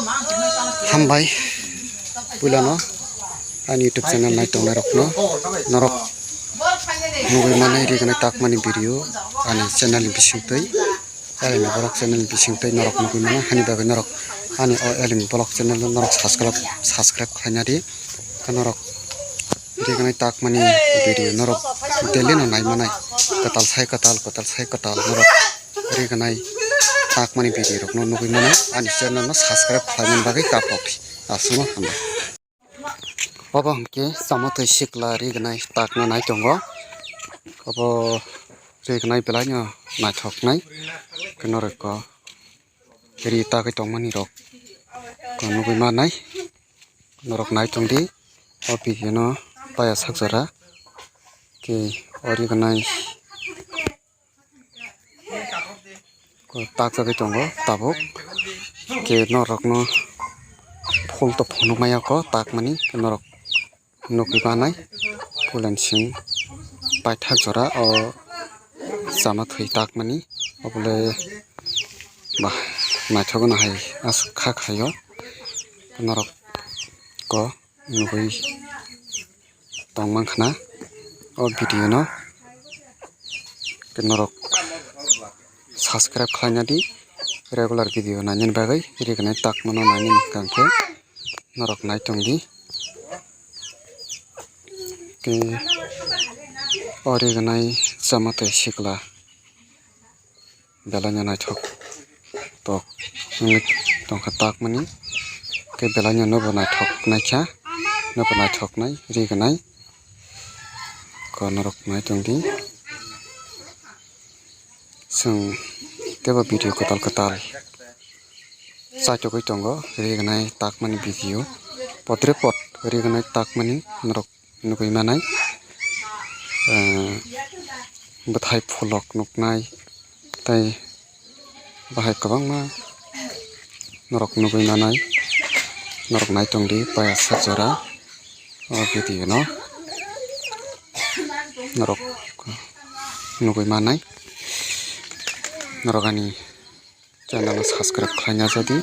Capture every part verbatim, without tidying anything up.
Hambai puilano ani YouTube channel nai tongnai rokno norok nugwi manai rignai takmani video ani channel ni bisingtwi. Elimi vlog channel ni bisingtwi norok nugwi mano, hani bagwi norok ani o Elimi vlog channel no norok subscribe, subscribe khlaina di. Norok rignai takmani video norok daily no nai manai, kwtal sai kwtal, kwtal sai kwtal norok rignai takmani video rokno nugwi mano, ani channel no subscribe khlaimani bagwi kapok aswkno hambai. Obo hwnkhe chama twi sikla rignai takna nai tongo. Obo rignai belai no naithok nai. Norok ko ri tagwi tongmani rok ko nugwi manai. Norok nai tong di. O video no paya sak jora. Ke o rignai ko tak jagwi tongo tabuk. Ke norok no phul to phunuk maya ko takmani, ke norok nugwi manai. Phul and sing paithak jora o chama thwi takmani, obole ba naithok no hai aswk kha khaio. Norok ko nugwi tongmang khna o video no, ke norok subscribe khlaina di regular video nainani bagwi, rignai takmano nainani hwnkhe norok nai tong di. Ke o rignai chama twi sikla belai no naithok tok wngwi tongkha takmani. Ke belai no nobo naithok naikha, nobo naithok nai rignai ko norok nai tong di. Chwng teibo video kwtal kwtal chaitogwi tongo, rignai takmani video, potre pot rignai takmani norok nugwi manai. Bwthai pholok nuknai tei bahai kwbangma norok nugwi manai. Norok nai tong di paya sak jora o video no norok nugwi manai. Norok ani channel no subscribe khlaina jadi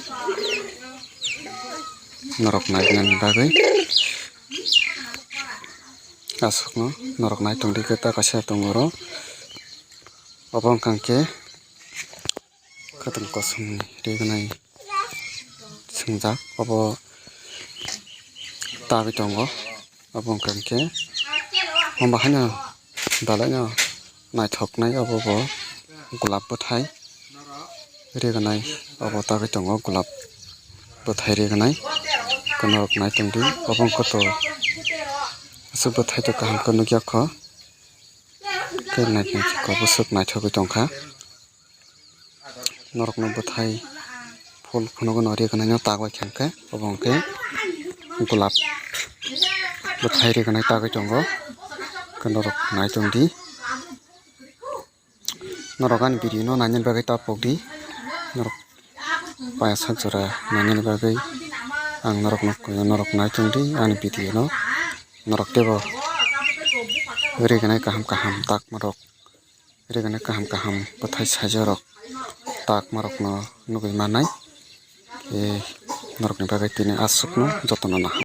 norok nainani bagwi. Aswkno norok nai tong di, khe ta kaisa tongo oro. Obo wngkha khe kwthwng kosongni rignai swngjak, obo tagwi tongo. Obo wngkha khe omo haino belai no naithok nai, obo bo golap bwthai rignai, obo tagwi tongo golap bwthai rignai. Norok nai tong di, obo wngkha to aswk bwthai to kaham khe nukya kho, khe nai tong khe bwswk naithogwi tongkha. Norokno bwthai phul phunugwi no rignai no tagwi kha hwnkhe, obo hwnkhe golap bwthai rignai tagwi tongo. Khe norok nai tong di, norok ani video no nainani bagwi ta pok di, norok paya sak jora nainani bagwi ang norokno, norok nai tong di ani video no, norok teibo rignai kaham kaham takma rok. Rignai kaham kaham bwthai saijak rok takma rokno nugwi manai. Norokni bagwi tini aswkno jotono naham.